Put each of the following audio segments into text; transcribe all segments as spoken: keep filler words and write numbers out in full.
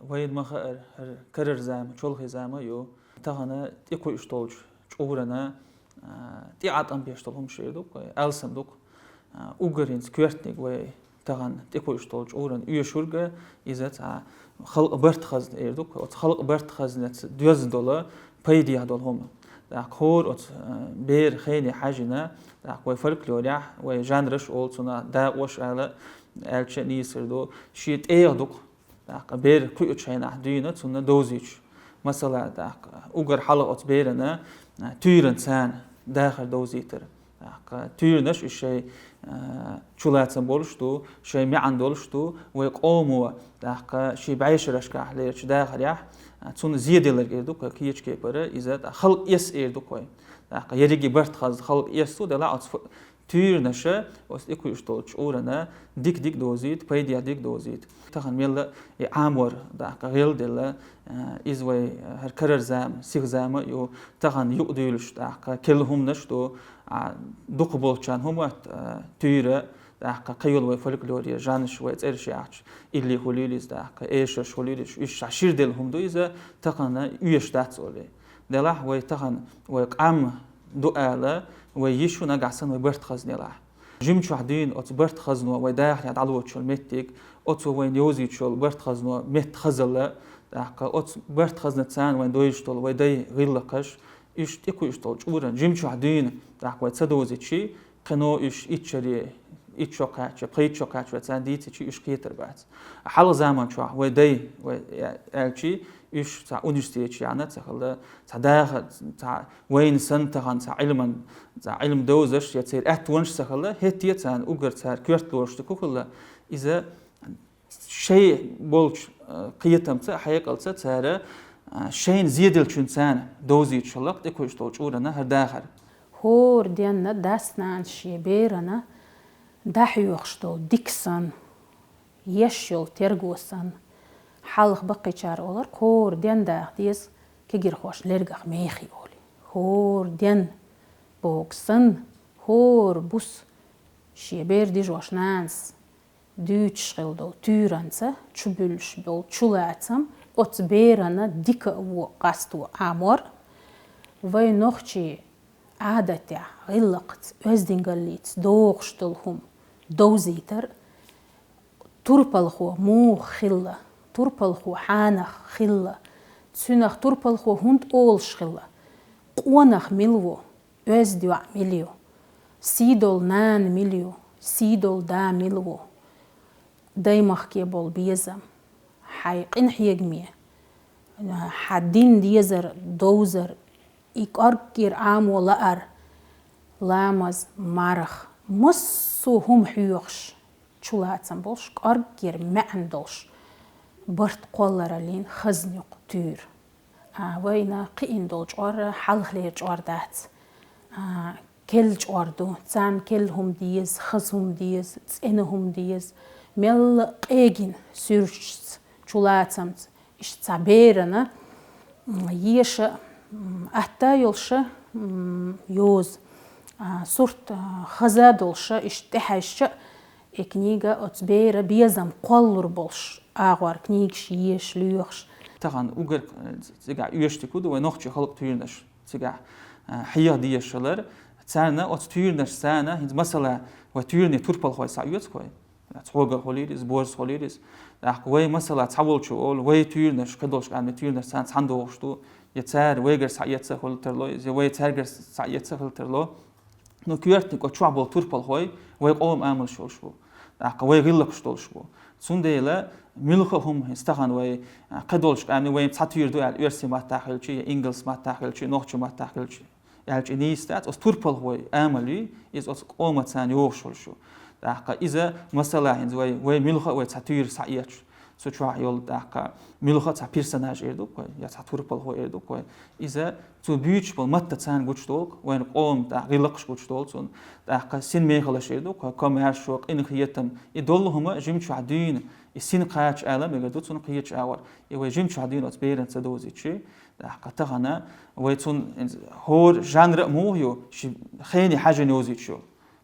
Вайна ма хаъара, хӀара карара зама, чолхе зама а ю. Тахана тӀекхуьуш долчу чкъурана, а, тӀе Ӏатам беш долу хӀума шера ду-кх, алсам ду-кх. А, уггар хӀинца коьртаниг вай тахана тӀекхуьуш долчу чкъурана оьшург а, иза цхьа халкъан барт хазна эр ду-кх. Оцу халкъан барт хазнаца доьзна долу, пайдехь долу хӀума. ТӀаккха хӀора оцу, а, бер хене хьаьжжина, тӀаккха вай фольклорехь, вай жанраш олу цунах, дакъош ала, аьлча а нийсар ду, шен тӀегӀа ду-кх. ТӀаккха бер кхуьучу хенахь дуьйна цунна довзуьйтуш. Масала, тӀаккха уггар хьалха оцу берана, а, туьйранца дахар довзийтар. ТӀаккха туьйранаш уьш шайн, а, чулацам болуш ду, шайн маьӀна долуш ду, вай къомо, тӀаккха шен бӀешерашкахь лерчу дахарехь, а, цунна зеделларг эр ду-кх вай кхечу кепара, иза тӀаккха халкъан эс эр ду-кх вай. ТӀаккха ерриге барт хазна халкъан эс ду, делахь оцу фо-, туьйранаша оцу тӀекхуьуш долчу чкъурана дика-дика довзуьйту, пайдехь дика довзуьйту. Тахана мелла а и Ӏамор, тӀаккха гӀелделла, а, иза вай, а, хӀара карара зама, сиха зама а ю, тахана юкъадуьйлуш, тӀаккха керла хӀуманаш ду, а, дукхахболчарна хӀума, а, туьйра, тӀаккха кхин йолу вай фольклоре жанраш, вай цӀераш яхча, илли хуьлийла иза, тӀаккха эшарш хуьлийла иза, уьш цхьа шира делла хӀума ду иза, тахана оьшуш дац олий. Делахь вай тахана, вай къам ду ала, вай йиш ю нагахь санна вай барт хазна елахь. Жимчохь дуьйна оцу барт хазно вай дахарехь дӀалоцуш йолу меттиг, оцу вайна йовзуьйтуш йолу барт хазно метта хазалла, тӀаккха оцу барт хазнаца вайна довзуьйтуш долу вай дай гӀиллакхаш, уьш тӀекхуьуш долу чкъурана жимчохь дуьйна, тӀаккха вай ца довзуьйтуш, кхин а уьш итт шаре, итт шо кхаьчча, пхийтта шо кхаьчча вай царна дийцичи, уьш кхетар бац. Хьалха заман чохь вай дай, вай а-, аьлчи, уьш цхьа университеташ яьхна ца хилла, цхьа даха, цхьа вайна санна тахана цхьа Ӏилман, цхьа Ӏилма довзаш я церан аьттонаш ца хилла, хӀетте а царна уггар цара коьрта лоруш дика хилла, иза шайн болчу, а, кхетамца а, хьекъалца а цара, а, шайна зеделлачуьнца довзуьйтуш хилла-кх тӀекхуьуш долу чкъурана хӀара дахар. ХӀора денна дас-нанас шен берана дӀахьоьхуш долу дика санна, еш йолу терго санна, хьалха баккхийчара олура-кх, хӀора ден даха деза кегирхошна лергах мехий олий. ХӀора ден боху санна, хӀора буса шен бер дижош нанас дуьйцуш хилла долу туьйранца чубуьллуш болу чулацам, оцу берана дика а, вон а къасто Ӏамор, вай нохчийн Ӏадатехь, гӀиллакхца, оьздангаллица догӀуш долу хӀума довзийтар, турпалхо муха хилла, турпалхо хьанах хилла, цуьнах турпалхо хӀунда олуш хилла, къонах мила ву, оьзда йоӀ мила ю, сий долу нана мила ю, сий долу да мила ву, даймахке болу безам, хьайн къинхьегаме, хьан дин дезар, довзар, и кӀорггера Ӏамо лаар, ламаз, марха, массо а хӀума хьоьхуш, чулацам болуш, кӀорггера маьӀна долуш, барт кхоллараллин хазна ю-кх туьйра. А, вайна кхиъна долу чкъор хьалхалера чкъор дац. А, керла чкъор ду. Царна керла хӀума деза, хаза хӀума деза, цӀена хӀума деза. Мелла а къегина суьрташца, чулацамца, иштта цхьа берана, м, еша, м, атта йолуша, м, йоза, а, сурт, а, хаза долуша, иштта тӀехьаьжча, и книга оцу бера безам кхоллур болуш, агӀор книгаш еш, лоьхуш. Тахана уггар, э, цигахь оьшуш дика ду вай нохчийн халкъан туьйранаш. Цигахь, э, хьеха дезаш хилар, царна оцу туьйранашца, хӀинца масала, вай туьйранийн турпалхой схьаоьцу вай. Цхьогара хуьлийла иза, божца хуьлийла иза. ТӀаккха вай масала цхьаволчо олу, вай туьйранаш, кхидолчу къаьмнийн туьйранаш царна цхьаьна догӀуш ду, я цара вайгара схьаэцна а хила тарло, я вай цаьргара схьаэцна а хила тарло. Ну, коьртаниг оцу чохь болу турпалхой вай къоман амалш йолуш бу. ТӀаккха вай гӀиллакхаш долуш бу. Цундела муьлхха а хӀума, хӀинца тахана вай, а, кхидолчу къаьмнийн вайна цхьа туьйра ду аьлла, оьрсийн маттахь хилча, я ингалс маттахь хилча, я нохчийн маттахь хилча, аьлча, и нийса дац, оцу турпалхой амал ю, иза оцу къомаца йогӀуш йолуш ю. ТӀаккха иза, масала, хӀинца вай, вай муьлхха а вай цхьа туьйра схьаэцча, цу чохь йолу тӀаккха муьлхха а цхьа персонаж эр ду-кх вай, я цхьа турпалхо эр ду-кх вай. Иза цо буьйцуш болу маттаца гучудолу-кх вайн къоман тӀаккха гӀиллакхаш, гучудолу цунна. ТӀаккха синмехалаш эр ду-кх вай, комаьршо, къинхетам. И долу хӀума жимчохь дуьйна, и син кхача ала мегар ду цунна кхечу агӀор. И вай жимчохь дуьйна оцу берана ца довзуьйтуш, тӀаккха тахана вай цунна хӀора жанра а муха ю, ши хене хьаьжжина йовзуьйтуш ю.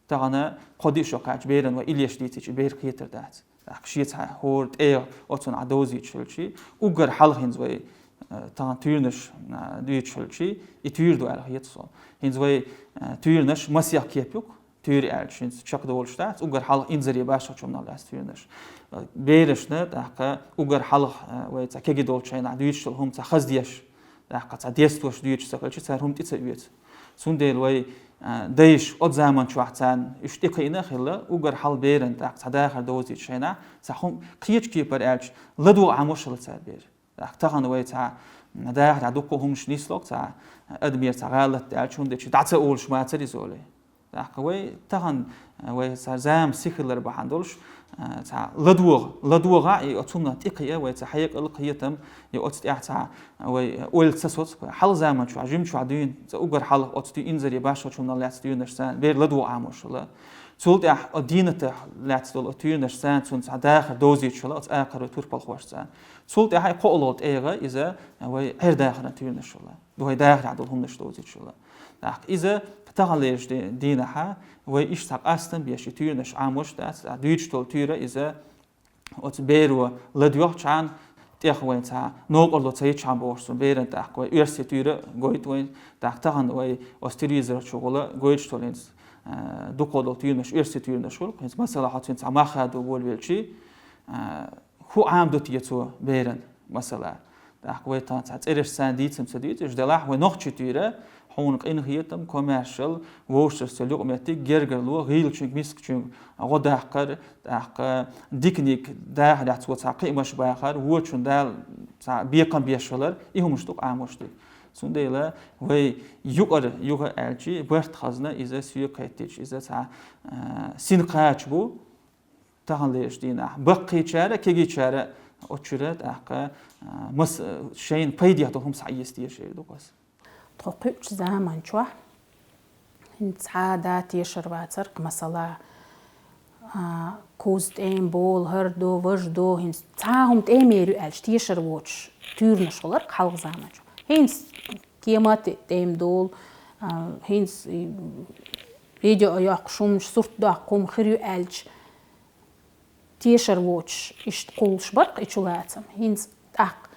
Тахана кхо-диъ шо кхача берана вай иллеш дийцича, бер кхетар дац. ТӀаккха шеца хӀора тӀегӀа оцунна довзийташ хилча, уггар хьалха хӀинца вай, э, тахан туьйранаш, э, дуьйцуш хилча, и туьйра ду аьлла хета сона. ХӀинца вай, э, туьйранаш масех кеп ю-кх, туьйра аьлча, хӀинца чакхдолуш дац, уггар хьалха инзаре башхалчунах лаьцна туьйранаш. Э, берашна, тӀаккха уггар хьалха, э, вай цхьа кегий долчу хенахь дуьйцуш долу хӀума цхьа хаза деш, тӀаккха цхьа десташ дуьйцуш ца хилча, цара хӀума тӀе ца оьцу. Цундела вай, а, дайша оцу заман чохь царна уьш тӀекхиъна а хилла, уггар хьалха беран тӀаккха цхьа дахар довзийчу хенахь, цхьа хӀума кхечу кепара аьлча, ладогӀа Ӏамош хилла цара бер. ТӀаккха тахана вай цхьа дахарехь дуккха а хӀуманаш нисло-кх цхьа адамера цхьа гӀалат даьлча, хӀунда аьлча дӀа ца олуш мацара иза олий. ТӀаккха вай тахана, вай цхьа зама сихаллар бахьана долуш, а, цхьа ладогӀа, ладогӀа и оцунна тӀекхиа вай цхьа хьекъал, кхетам, и оцу тӀехь цхьа вай ойла ца соцу. Хьалха заман чохь, жимчохь дуьйна, цкъа уггар хьалха оцу туьй-, инзаре башхалчунах лаьцна туьйранаш царна бер ладогӀа Ӏамош хилла. Цул тӀаьхьа о дийнатах лаьцна долу о туьйранаш царна цунна цхьа дахар довзийча хилла оцу акхарой турпалхошца. Цул тӀаьхьа кхоалгӀа тӀегӀа иза вай Ӏер-дахаран туьйранаш хилла. Вай дахарехь долу хӀуманаш довзийча хилла. ТӀаккха иза таханлерчу ди-, дийнахьа вай иштта цхьа къастам беш и туьйранаш Ӏамош дац, а дуьйцуш долу туьйра иза оцу беро ладоьгӀчхьана, тӀех вайн цхьа новкъарло ца йичхьана бохуш цу беран тӀаккха вай оьрсийн туьйра гойту вайн, тӀаккха тахана вай оцу телевизор чухула гойтуш долу хӀинца, а, дукха долу туьйранаш оьрсийн туьйранаш хуьлу, хӀинца масала хьо цуьнца цхьа мах хадо волавелчий, а, хӀун Ӏамадо те цо беран, масала. ТӀаккха вай тахана цхьа цӀераш царна дийца-м ца дуьйцу, уьш делахь вай нохчийн туьйра, хьуна къинхетам, комаьршалла, вовшашца юкъаметтиг, гергарло, гӀийлачуьнга, мискачуьнга гӀо даккхар, тӀаккха диканиг дахарехь цо цхьа кхиамаш бахар, вочунна Дала цхьа бекхам беш хилар, и хӀуманаш ду-кх Ӏамош дерг. Цундела вай юкъара юха аьлчи, барт хазна иза соьга кхеттича, иза цхьа, а, син кхача бу, таханлерчу дийнахь баккхийчара, кегийчара оцу чуьра тӀаккха, а, мас-, шайна пайдехь долу хӀума схьаэца дезаш эр ду-кх ас. Тхо кхуьучу заман чохь хӀинца цхьа а да тешар вацар-кх, масала, а, куз тӀема болу, хӀара до, важа до, хӀинца цхьа а хӀума тӀемера ю аьлча тешар воцуш туьйранаш хилар-кх хьалха заман чохь. ХӀинца кема тӀе-, тӀема долу, а, хӀинца, и, видео йоккхуш хӀуманаш, сурт доккху хӀума хир ю аьлча, тешар воцуш, иштта кхуллуш бара-кх и чулацам. ХӀинца тӀаккха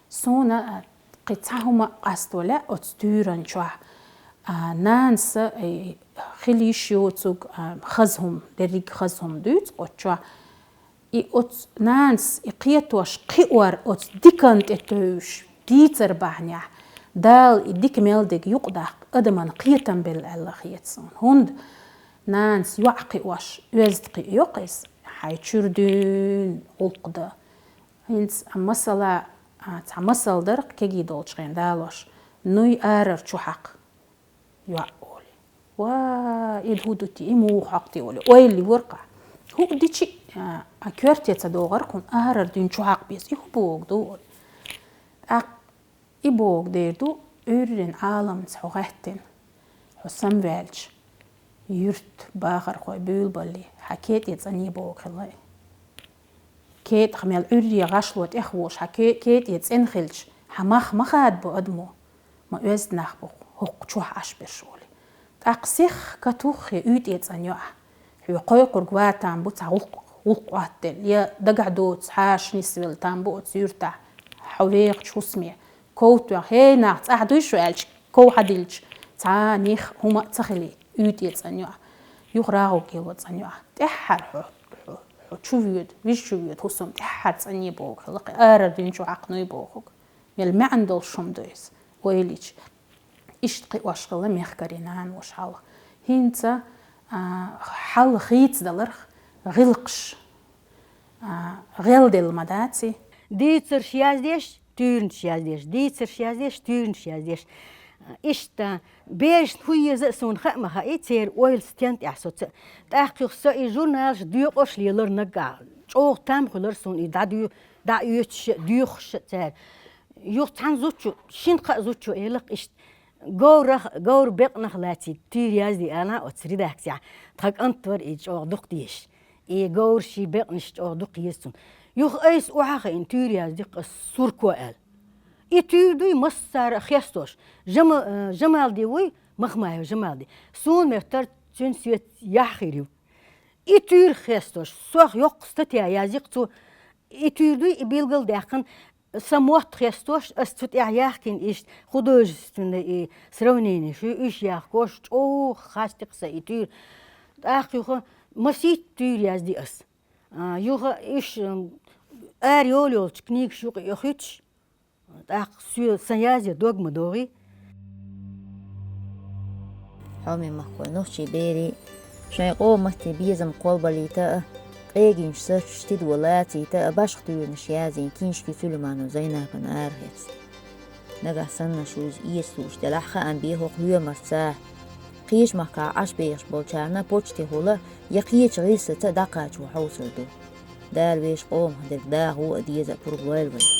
суна, а, кхин цхьа хӀума къасто лаьа оцу туьйран чохь. А, нанас, э, хила йиш йоцург, а, хаза хӀума, дерриг хаза хӀума дуьйцу оцу чохь. И оцу нанас и кхетош, кхиор оцу дикан тӀе тевжаш дийцар бахьанехь, Дала и дика мел дерг юкъадаккха адаман кхетам белла аьлла хета суна. ХӀунда нанас йоӀ кхиош, оьзда кхио-кх иза, хьайн чуьра дуьйна гӀуллакх дан. ХӀинца, а, масала, а, цхьа масал дара-кх кегий долчу хенахь далош: нуй арара чу хьакха, йоӀ олий. Ва, и хӀун ду те, и муха хьокху те олий, ойла йора-кх. ХӀуъа дичи а, а, коьрте ца догӀура-кх хьуна, арара дуьйна чу хьакха беза, и хӀун бохург ду олий. ТӀаккха и бохург дер ду, Ӏуьйранна Ӏаламца хьо гӀаьттина, хьо самаваьлча, юьртан бахархой буьйлабалале, хьан кетӀе цӀане бохург хилла и. КетӀах мел Ӏуьйре гӀашло тӀехволуш хьан ке-, кетӀе цӀена хилча, хьан мах ма хадабо адамо, ма оьзда нах бу хӀокху чохь Ӏаш берш олий. ТӀаккха сихха туххе уьйтӀе цӀан йоӀ. Хьоьга кхойкхург ван там бу цхьа гӀуллакх, гӀуллакх Ӏоттаделла, я дагахь доцу хьаша нисвелла там бу оцу юьртахь, хьо вехачу хӀусаме. Ков тоьхна, хӀей, нах, цӀахь дуй шу аьлча, ков хьадиллича, цхьа нах, хӀума а ца хилий, уьйтӀе цӀан йоӀ. Юха рагӀу гело цӀан йоӀ. ТӀаьххьара хьо, хьо, хьо чу воьду, вижа чу воьду хӀусам, тӀаьххьара цӀане бохург хилла-кх, арара дуьйна чу хьакха нуй бохург. Мел маьӀна долуш хӀума ду иза, ойла йича. Иштта кхиош хилла мехкарий наноша хьалха. ХӀинца, а, хьал хийцадаларх гӀиллакхаш, а, гӀелделла ма даций. Дийцарш яздеш, туьйранаш яздеш, дийцарш яздеш, туьйранаш яздеш. Иштта, берашна хӀун еза а суна хаа ма хаий, церан ойла стен тӀехь соцу а. ТӀаккха юха со и журналаш доькъуш лелара наггахь. ЧӀогӀа там хуьлура суна и дӀадуь-, дӀаоьцуш а, доьхуш а цара. Юха цхьана зудчо, шина-кхаа зудчо элира-кх иштта: говрах, говр бекънах лаьций туьйра язде, аьлла, оцу редакцехь. Тхан кӀант вара и, чӀогӀа дукха дезаш. И говраш, и бекънаш чӀогӀа дукха еза цунна. Юха айса охьа а хаийна, туьйра яздира-кх ас Сурко аьлла. И туьйра дуй массара а хестош. Жама-, э, Жамалди вуй, Махмаев Жамалди. Суна моьттара цуьнан соьца яхь хир ю. И туьйра хестош, сох йоккха статья язйи-кх цо. И туьйра дуй, и билгал даьккхина, са мотт хестош, ас цу тӀехь яхкина иштта художественный и сравненеш ю, уьш яхкош, чӀогӀа хасти-кх сан и туьйра. ТӀаккха юха масийтта туьйра язди ас. А, юха уьш, м, ара йолайолчу книгаш юкъа и хуьттуш, тӀаккха соь сан язе дог ма догӀий. Хьоме махкой, нохчий берий, шайн къоман матте безам кхолбалийта а, къегинчу сацчуьш тидо лацийта а, башха туьйранаш язйина Киншки Сулейманов Зайнапана арахецна. Нагахь санна шу иза эца лууш делахь, хаам бе хӀокху лоьмарца. Кхечу махкахь Ӏаш бехаш болчарна почтехула я кхечу гӀирсаца дӀакхачо хьовсур ду. Дала вешан къомах дерг дахо а, деза а пурба лойла вайн.